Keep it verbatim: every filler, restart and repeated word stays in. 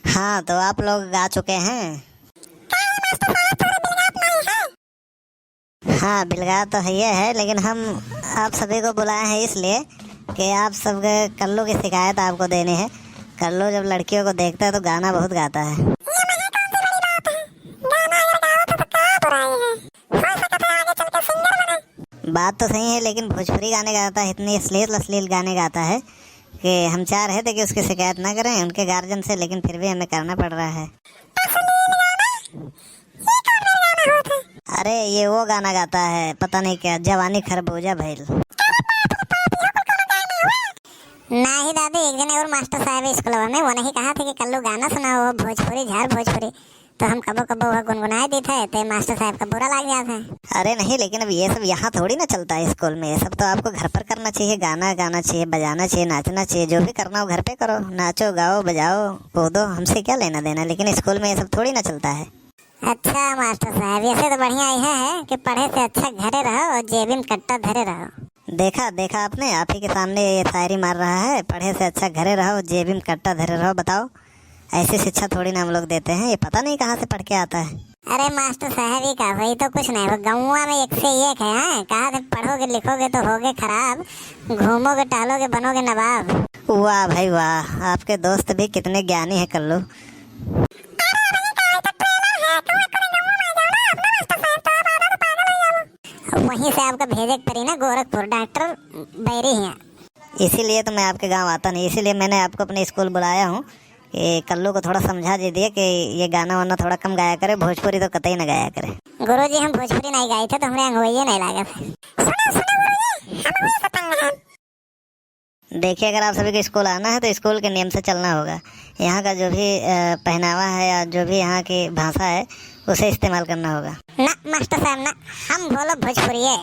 हाँ, तो आप लोग गा चुके हैं? हाँ, बिलगा तो है ये है, लेकिन हम आप सभी को बुलाए हैं इसलिए कि आप सबके कल्लू की शिकायत आपको देनी है। कल्लू जब लड़कियों को देखता है तो गाना बहुत गाता है। ये में कौन सी बड़ी बात है? गाना अगर गावत है तो का बुराई है? हो सकता है आगे चल के सिंगर बने। बात तो सही है, लेकिन भोजपुरी गाने गाता है, इतने अश्लील अश्लील गाने गाता है कि हम चाह रहे थे कि उसकी शिकायत ना करें उनके गार्जियन से, लेकिन फिर भी हमें करना पड़ रहा है। अश्लील गाना? ये कौन गाना होता है? अरे, ये वो गाना गाता है, पता नहीं क्या, जवानी खरबूजा भइल। नाही दादी, एक दिन और मास्टर साहब स्कूलवा में वो नहीं कहा थे कि कल्लू गाना सुनाओ, भोजपुरी, झार भोजपुरी। तो हम कबो कबो वह गुनगुनाए देत है, ते मास्टर साहब का बुरा लाग जात है। अरे नहीं, लेकिन अब ये सब यहाँ थोड़ी ना चलता है स्कूल में। ये सब तो आपको घर पर करना चाहिए, गाना गाना चाहिए, बजाना चाहिए, नाचना चाहिए। जो भी करना हो घर पे करो, नाचो, गाओ, बजाओ, कूदो, हमसे क्या लेना देना, लेकिन स्कूल में ये सब थोड़ी ना चलता है। अच्छा मास्टर साहब, ऐसे तो बढ़िया यह है कि पढ़े से अच्छा घरे रहो और जेबी में कट्टा धरे रहो। देखा, देखा आपने, आप ही के सामने ये शायरी मार रहा है, पढ़े से अच्छा घरे रहो, जेबी में कट्टा धरे रहो। बताओ, ऐसी शिक्षा थोड़ी ना हम लोग देते हैं, ये पता नहीं कहाँ से पढ़ के आता है। अरे मास्टर साहब, ये का भाई, तो कुछ नहीं, वो गौवा में एक से एक है, हाँ? कहा थे, पढ़ोगे लिखोगे तो होगे खराब, घूमोगे टहलोगे बनोगे नवाब। वाह भाई वाह, आपके दोस्त भी कितने ज्ञानी हैं कल्लू। अरे भाई, का है तो ट्रेलर है, कौवा करे गौवा में जाओ ना, अपना मास्टर साहब तो आप आधा तो पागल हो जाओ। वहीं से आपका भेजे के पड़ी ना गोरखपुर, डॉक्टर बैरी हैं। इसीलिए तो मैं आपके गांव आता नहीं, इसीलिए मैंने आपको अपने स्कूल बुलाया हूँ कि कल्लू को थोड़ा समझा दीजिए कि ये गाना वाना थोड़ा कम गाया करे, भोजपुरी तो कतई ना गाया करे। गुरुजी, हम भोजपुरी नहीं गाई थे तो हमरे अंगवइये नहीं लागत है। सुनो, सुनो गुरुजी, हम हुए से तंग हैं। देखिए, अगर आप सभी को स्कूल आना है तो स्कूल के नियम से चलना होगा। यहाँ का जो भी, अ, पहनावा है या जो भी यहाँ की भाषा है, उसे इस्तेमाल करना होगा। ना मास्टर साहब ना, हम बोलो भोजपुरिये।